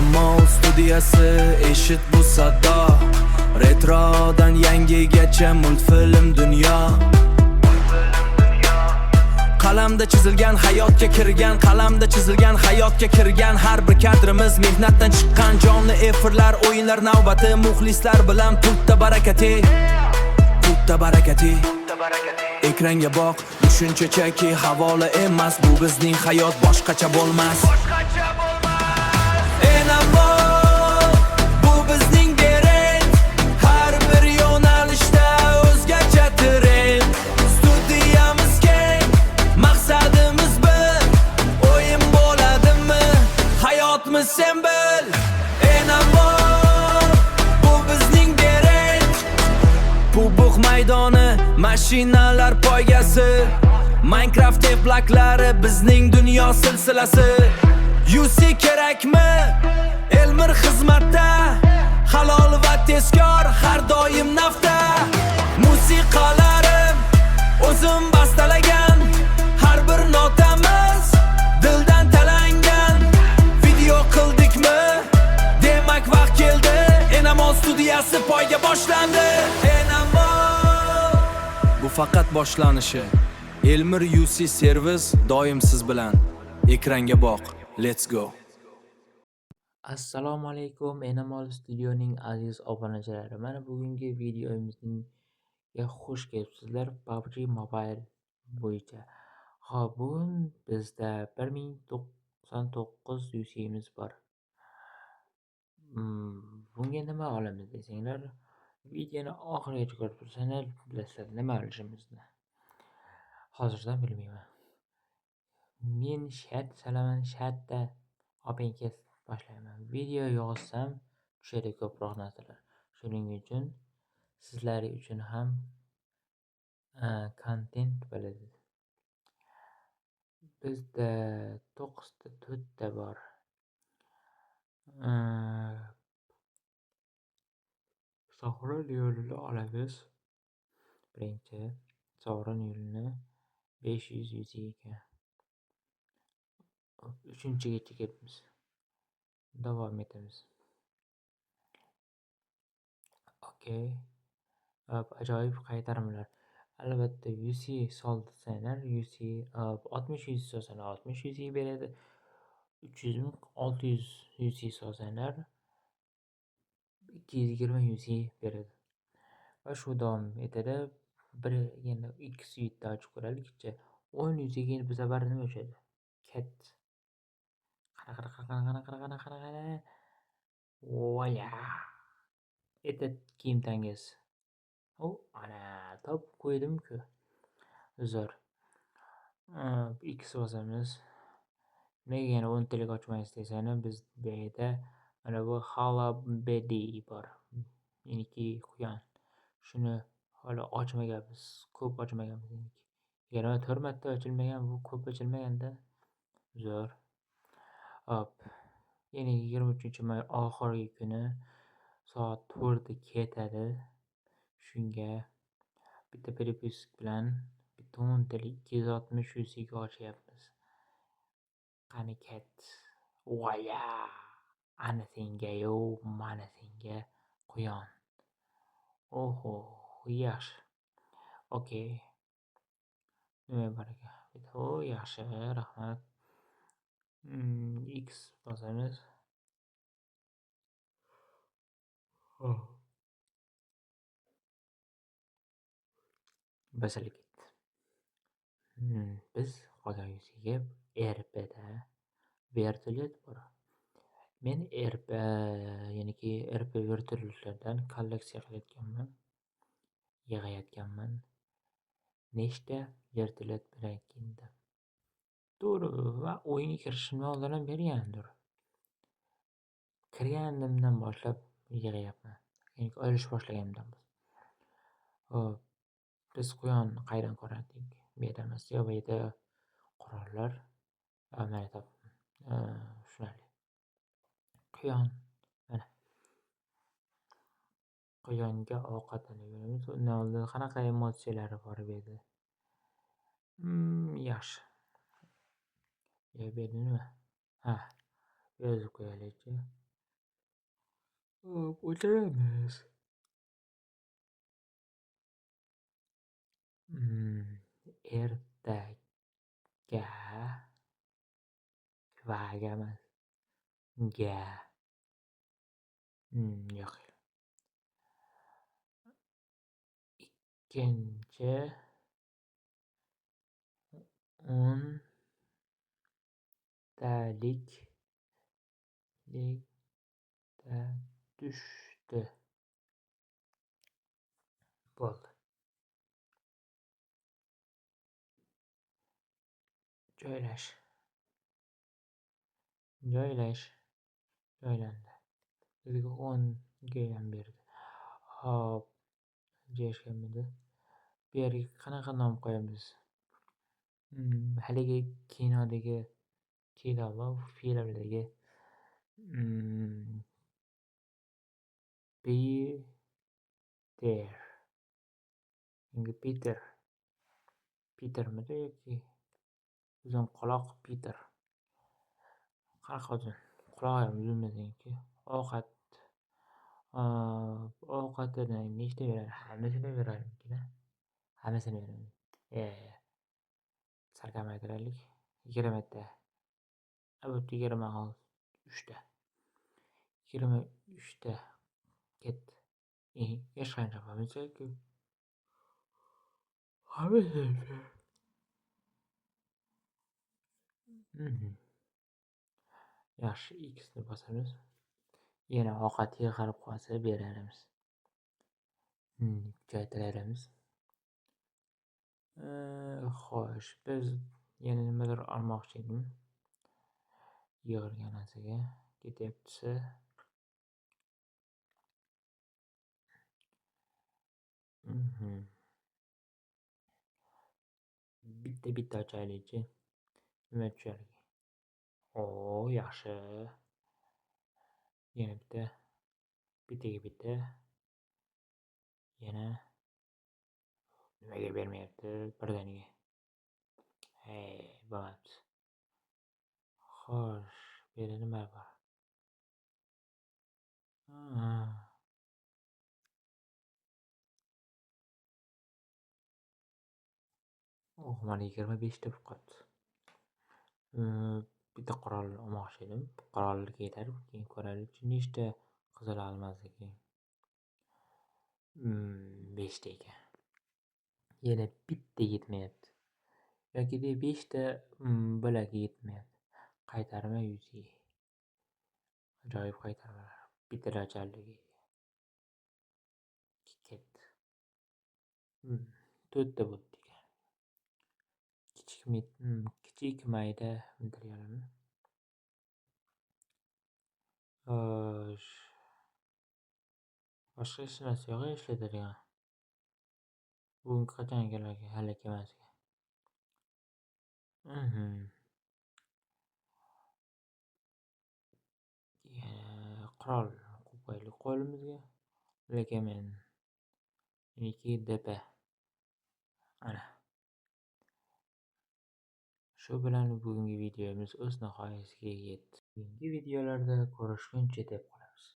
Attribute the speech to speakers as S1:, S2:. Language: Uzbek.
S1: Enamol studiyasi, eshit bu sado. Retrodan yangigacha multfilm dunyo. Qalamda chizilgan hayotga kirgan, qalamda chizilgan hayotga kirgan. Har bir kadrimiz mehnatdan chiqqan. Jonli efirlar, o'yinlar navbati. Muxlislar bilan tutta barakati, tutta barakati. Ekranga boq, bu shunchaki havola emas. Bu bizning hayot, boshqacha bo'lmas. Enamol, bu bizning brend. Har bir yo'nalishda o'zgacha trend. Studiyamiz keng, maqsadimiz bir. O'yin bo'ladimi, hayotmi, sen bil. Enamol, bu bizning brend. PUBG maydoni, mashinalar poygasi. Minecraft evlaklari, bizning dunyo silsilasi. UC kerakmi? Elmir xizmatda. Halol va tezkor, har doim nafta. Musiqalarim o'zim bastalagan. Har bir notamiz dildan talangan. Video qildikmi? Demak, vaqt keldi. Enamol studiyasi, poyga boshlandi. Enamol. Bu faqat boshlanishi. Elmir UC Service doim siz bilan. Ekranga boq. Let's go.
S2: Assalomu alaykum, Enamol Studioning aziz obunachilari. Mana bugungi videomizga xush kelibsizlar, PUBG Mobile bo'yicha. Xo'p, bugun bizda 1099 UC'miz bor. Bunga nima olamiz desanglar, videoni oxirigacha ko'rib tursanglar, bilasizlar nima olishimizni. Hozirdan bilmayman. Men shart salaman, shartta open case boshlayman. Video yozsam tushadi ko'proq narsalar. Shuning uchun sizlar uchun ham kontent bo'ladi. Bizda to'qqizta to'rtta bor. Sovrin yo'lini olamiz. Birinchi sovrin yo'lini 500 UC ekan. Uchinchigacha ketamiz. Davom etamiz. Okey. Hop, ajoyib qaytarimlar. Albatta, UC solsanglar, UC 60 UC solsanglar, 60 UC beradi. 300 ming, 600 UC solsanglar, 220 UC beradi. Va shu davom etadi. Bir yana x7 ochib ko'raylikchi. 10 UC ga bu safar nima tushadi? Ket. Qani, qani, qani, qani, qani, qani, qani, qani. Voya! Этот kiyim tangasi. O, ana, topib qo'ydim-ku. Zo'r. X bosamiz. Nega yana o'ntalik ochmaysiz desanglar, biz bu yerda mana bu Halabedi bor. Meniki quyon. Shuni hali ochmaganmiz. Ko'p ochmaganmiz. 24 marta ochilmagan, bu ko'p ochilmaganda. Zo'r. Hop. Yana 23-may oxirgi kuni soat 4 da ketadi. Shunga bitta перепуск bilan bitta o'ntalik 260 UC ga ochyapmiz. Qani, ket. Voya! Ana senga-yu, mana senga quyon. Oho, yaxshi. Okey. Nima bor ekan? O, yaxshi, rahmat. X bosamiz. Oh. Basalik ketdi. Biz qolgan UCga RPda vertolyot bor. Men RP, ya'niki RP vertolyotlardan kolleksiya qilayotganman. Yig'ayotganman. Nechta vertolyot berayotgan. To'g'ri, va o'yinga kirishimdan oldin ham bergandir. Kirganimdan boshlab yig'ayapman. Ya'ni olish boshlaganimdan. Hop, biz quyonni qayerdan ko'rardik? Bu yerda emas, yo bu yerda qurollar. Mana, topdim. Tushunarli. Quyon mana. Quyonga ovqatini beramiz. Undan oldin qanaqa emotsiyalari bor bu yerda? Yaxshi. Yo, bu yerda nima? Ha, yozib qo'yaylikchi. Hop, o'tiramiz. Ertaga vaga emas, ga. Yo'q. Ikkinchi o'ntalikda tushdi. Bo'ldi. Joylash. Joylash. Joylandi. Bizga 10 ga ham berdi. Hop, joylashganmidi? Bu yerga qanaqa nom qo'yamiz? Haligi kinodagi kino filmdagi Piter. Piter. Pitermidi yoki uzun quloq Piter. Qanaqa uzun? Qulog'i ham uzunmikin? Ovqat. Ovqatini nechta beradi? Hammasini berarmikin-a? Hammasini beradi. Sal kamaytiraylik. 20 ta. Bu 26 uchta. 23 ta. Ketdi. Hech qancha bo'lmasa-ku. Yaxshi, X ni bosamiz. Yana ovqat yig'ilib qolsa beramiz. Kuchaytiramiz. Xo'sh, biz yana nimadir olmoqchi edim. Yig'ilgan narsaga ketyapti. Bitta-bitta ochaylikchi. Nima tushar ekan? O, yaxshi. Yana bitta. Bittaga bitta. Yana nimaga bermayapti birdaniga? Hey, bo'lmabdi. Xo'sh, bu yerda nima bor? Oh, mana 25 ta bo'lib qolibdi. Bitta qurol olmoqchi edim. Qurolga yetar, keyin ko'raylikchi nechta qizil almaz ekan. 5 ta ekan. Yana bitta yetmayapti. Yoki 5 ta bo'lagi yetmayapti. Qaytarma yuzi. Ajoyib qaytarmalar. Bitta ocharligi. Ketdi. 4 ta bo'ldi ekan. Kichik mayda materialmi? Xo'sh. Boshqa hech narsa yo'q ishlatadigan. Bugun qachon kelar ekan? Hali kelmas ekan. Yana qurol qo'yib qo'yaylik qo'limizga. Lekin men 2 DP. Ana. Shu bilan bugungi videomiz o'z nihoyasiga yetdi. Keyingi videolarda ko'rishguncha deb